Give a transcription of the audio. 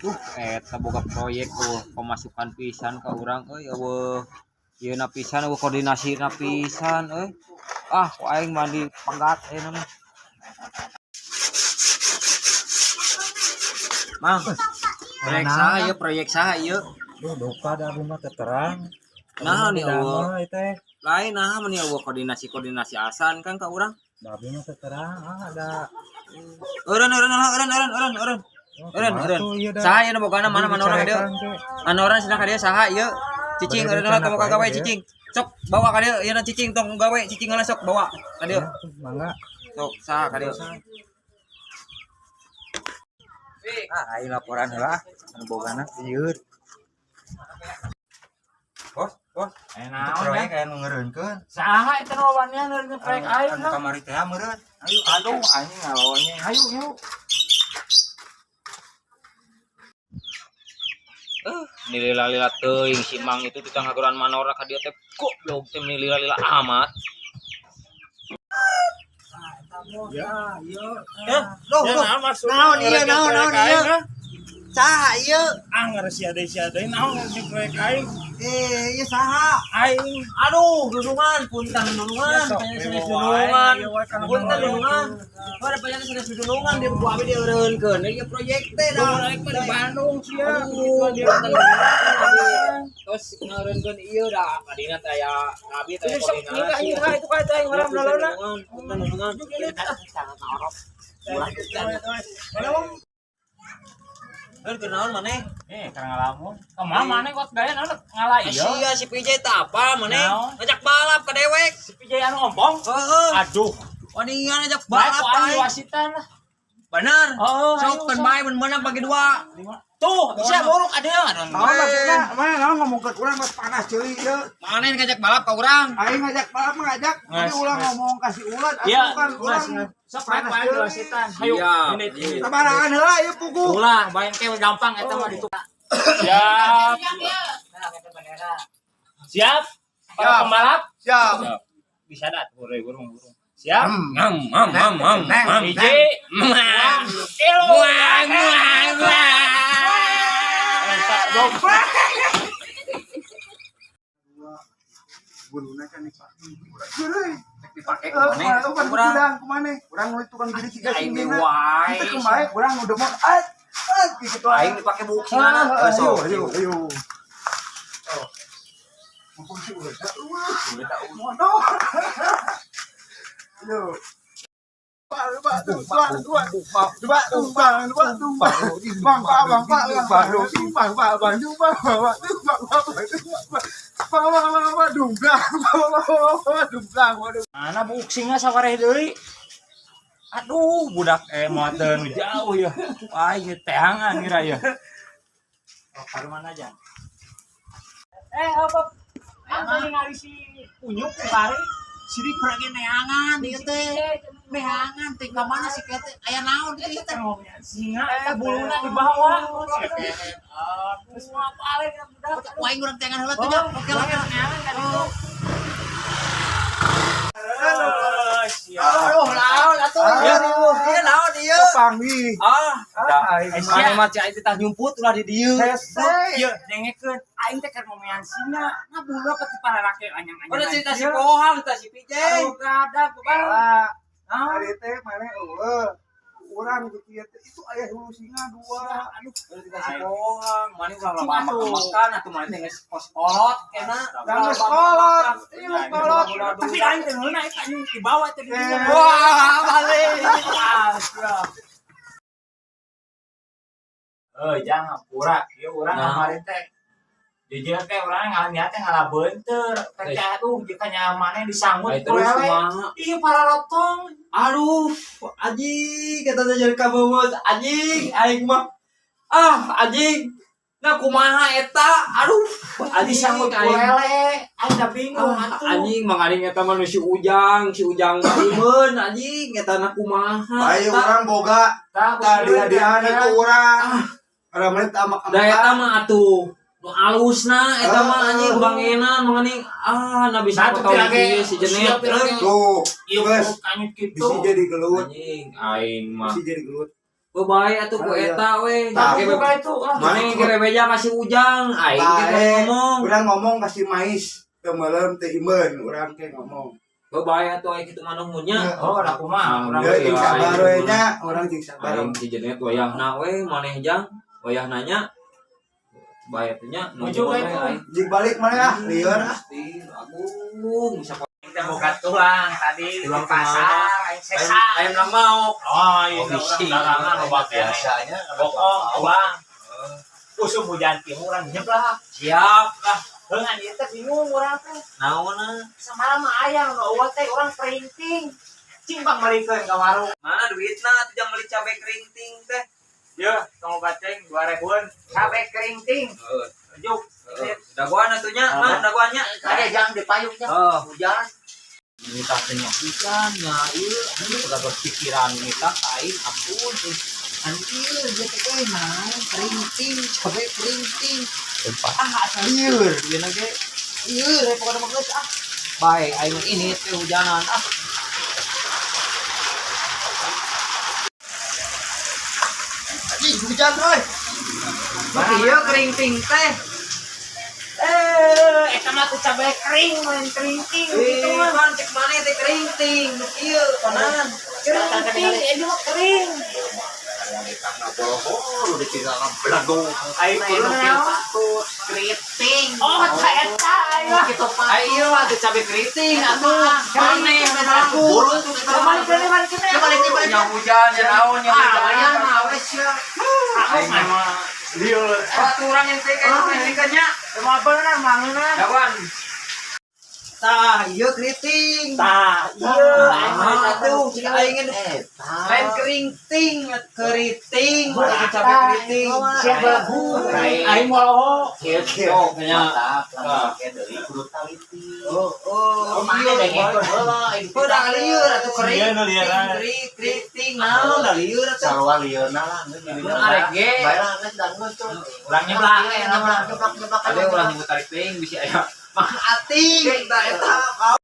Duh, eta boga proyek euweuh pemasukan pisan ka urang euy, euweuh ieu na pisan, euweuh koordinasi na pisan euy. Ah, ku aing mah dipegat ayeuna mah. Mang, proyek saha ieu, proyek saha ieu? Duh, duka da abdi mah teu terang. Nah, nih euweuh. Damel teh. Lain, nah meni euweuh koordinasi-koordinasi asan kan ka urang. Da abdi mah teu terang, ah ada. Eureun, eureun lah, eureun, eureun, eureun, eureun. Oh, Eureun, kumaha eureun. tuh ieu da? Saha ieu nu bogana, mana mana orang dieu? Dicarekan teh. Anu orang sedang ka dieu saha ieu? Cicing, Bade eureun lah, tong rencana gawe poe cicing. Sok bawa ka dieu ieu na cicing, tong gawe cicing heula, sok bawa ka dieu. Ya, mangga. Sok saha ka dieu? Ah, aing laporan heula anu bogana lieur. Bos, bos. Eh, Itu naon proyek ya? aya nu ngeureunkeun. Saha eta nu wanian ngeureun proyek aing Anu lah? kamari teh meureun. Ayo, aduh, aing ngalawanya. Ayo, yuk. Nilila-lila teuing si Mang itu tukang ngaguran manora ka dieu teh, goblok teh, nilila-lila amat. Ya, ieu. Eh, duh, duh. Naon ieu, naon, naon ieu? Saha ieu? Ah, ngeres sia deui, naon ngeureun proyek aing? Eh, ieu saha? Aing. Aduh, dulungan, punten dulungan, Ya, sok, pengen sanes dewa wae, dulungan. ieu wae kana Punten proyek. dulungan. Ada pengen sanes dulungan dia ku abi dieureunkeun. Ieu proyek teh dah. Proyek mah di Bandung sia. Aduh, punten dulungan abi. Terus ngeureunkeun ieu dah, kadina teh aya abi teh Sok koordinasi. nyinggah itu kayak aing haram lalona. Punten dulungan. Sangat orok. Ulah, kunaon maneh? Eh, karena ngalamun. Kumaha maneh kok gaya naon ngala ieu? Sia si PJ teh apa maneh? Naon? Ngajak balap ka dewek. Si PJ anu ompong. Heeh. Aduh, Wanian ngajak bae balap ku aing aing. wasitan lah. Bener. Oh, Sok kan bae mun menang bagi dua. Tuh, bisa buruk ada. Naon maksudna? Mana naon ngomongkeun urang mah panas ceuli ieu. Mana yang ngajak balap ka urang? Aing ngajak balap mah ngajak, tapi Nges, ulah nges. ngomong kasih ulat Iya, atuh kan urang. Sok bae ku aing ceuli. wasitan. Hayu, Siap. ini ini. Sabarahan heula ieu puguh. Ulah, bayang ke gampang eta mah ditu. Siap. Siap. Para pembalap Siap. bisa dat burung burung burung. Siap. Ngam ngam ngam ngam ngam. Hiji, Muang tilu. muang muang muang. Eh, dong. Buluna kan dipake. Geureuy. Dipake Eh, ku maneh. Urang Urang. urang kumaneh? Urang nu tukang gede siga Aing singina. wae. Itu kumaha urang nu demok. Ah, ah gitu Aing dipake buksina. Ah, Eh, ayo, sok. ayo, ayo. Oh. Mumpung si ulah tak eueuh. Modal. Ayo. Dua, dua, dua, dua, dua, tumbang, dua, tumbang, bang, pak, bang, pak, bang, pak, tumbang, pak, bang, tumbang, pak, tumbang, pak, bang, tumbang, pak, bang, bang, bang, bang, dumblang, bang, bang, bang, bang, dumblang, waduh. Mana buksinga sawareh deui? Aduh, budak moal teu nu jauh ya. Aing teangan ngira ya. Oh, karu mana aja? Eh, apa? Aing ningali si Unyuk lari. Sini kurang neangan ieu teh. Neangan teh ka mana si teh? Aya naon ieu teh? Singa eta buluna di bawah. Terus mau apa lagi budak? Ku aing urang teangan heula teh nya. Oke lah. Neangan kan itu. Siap. Aduh, naon atuh ieu? Ieu naon ieu? Panggih. Ah, Ah, aing mah. maneh mah cai teh tah nyumput ulah di dieu. Hese. Ieu dengekeun aing teh keur ngomean singa. Nah buluna peti pararake anyang-anyang. Udah cerita si Pohang, cerita si PJ. Aduh, gadak bang. Ah, Naon? tadi teh maneh eueuh. Urang gitu kieu teh itu aya hulu singa dua. Aduh, udah cerita si Pohang. Maneh ulah loba makan atuh maneh teh geus kos kolot kena. Jangan sekolot. Iya, kolot. Tapi aing teh heuna eta anjing di bawah teh di dinya. Wah, balik. Ah, siap. Eh, jangan hampura. Ieu urang Nah. kamari teh. Jujur teh urang ngalah teh ngalah beunteur. Teh aduh jika nyamannya disanggut Ay, ku terus lele. kumaha? Iya paralotong. Aduh, anjing, kata teh jadi kabeubeut anjing, aing mah. Ah, anjing. Nah, kumaha eta? Aduh, anjing Disanggut ku aing. lele. Aing da bingung Ah, atuh. anjing mangaring eta mah nu si Ujang Maimun anjing eta na kumaha Ayo eta? urang boga Tah, tadi hadiahna ku urang. Ada menit amak Da eta mah atuh nu alusna eta mah Ah, anjing ah. bangenan manganing ah na bisa Satu tahu tirage, ieu si Jenet. siap tirage. Tuh, Iya Geus. anyut kitu. Bisi jadi gelut, Anjing aing mah bisi jadi gelut. Oh bae atuh ku eta we. Tah, Ke Buka itu ah. Mana ke bebeja kasih Ujang, aing teh Bae. ngomong. Urang ngomong kasih mais teu meuleum teu imeun urang ke ngomong. Oh bae atuh aing kitu mah nuhun nya. Oh, da kumaha urang Ya jeung Iya, sabar aing we nya, urang jeung sabar. Aing si jenet wayahna we maneh jang, wayah nanya. Bae atuh nya Nuju nuhun ka we itu. aing. Jig balik mana ah, lieur ah. Gusti Agung bisa Kita buka tulang tadi Tulang di pasar aing sesa. Ayam lang mau. Oh, iya, Oh, bisi. dagangan loba keneh. Biasanya Bohong, tulang. Usum hujan ti urang nyeblak. Siap lah. Heungan ieu teh bingung urang teh. Naonna? Samalah mah aya nu eueuh teh urang printing. Cing bang malikeun ka warung. Mana duitna atuh jang meuli cabe kerinting teh? Ye, tong baceng 2000-an. Cabe kerinting. Heeh. Juk. Dagoan atuh nya, mah dagoannya. Ada jang di payungnya. Oh. Hujan. Ini tah teh nya hujan nya ieu anu udah berpikiran ini tah aing ampun euy. Anu ieu dia teh euy naon kerinting cabe kerinting. Ah asa lieur ieu na ge. Lieur we pokona mah geus ah. Bae aing mah ini teh hujanan ah. Ih, hujan euy. Ieu kerinting teh. Eh, eta mah tuh cabe kering main kerinting gitu Eh, mah. kan cek maneh teh kerinting nu ieu konan. Kerinting, ini mah kering. Aing kudu Keriting. Oh, ta eta ayo. Kitu Ai ieu mah teh cabe keriting atuh. Maneh aku. Balik balik balik balik balik. Nya hujan ya naon nya Ah, hujan. wayah mah we sia. Aing mah lieur. Waktu orang yang teh kayak kerinting nya. Emang bener mangeuna. Dawan. Tah, ieu keriting. Tah, ieu aing mah Ah, atuh, aing lain kerinting, keriting, udah cabe keriting. Sia belagu. Aing moal Kieu kieu. Oh, kayaknya. Mantap, lamun ke deui kudu taliti. Oh, oh, Mana iya. deh heula aing Udah lieur atuh Iya, nu lieur. kering, keriting, naon da lieur atuh. Sarua lieurna lah geus jadi. Mun arek ge. Bae lah geus dangdut tuh. Urang nyeblak. Nyeblak nyeblak nyeblak. Ada orang nyebut tarik teuing bisi aya. Mang ating, tah eta.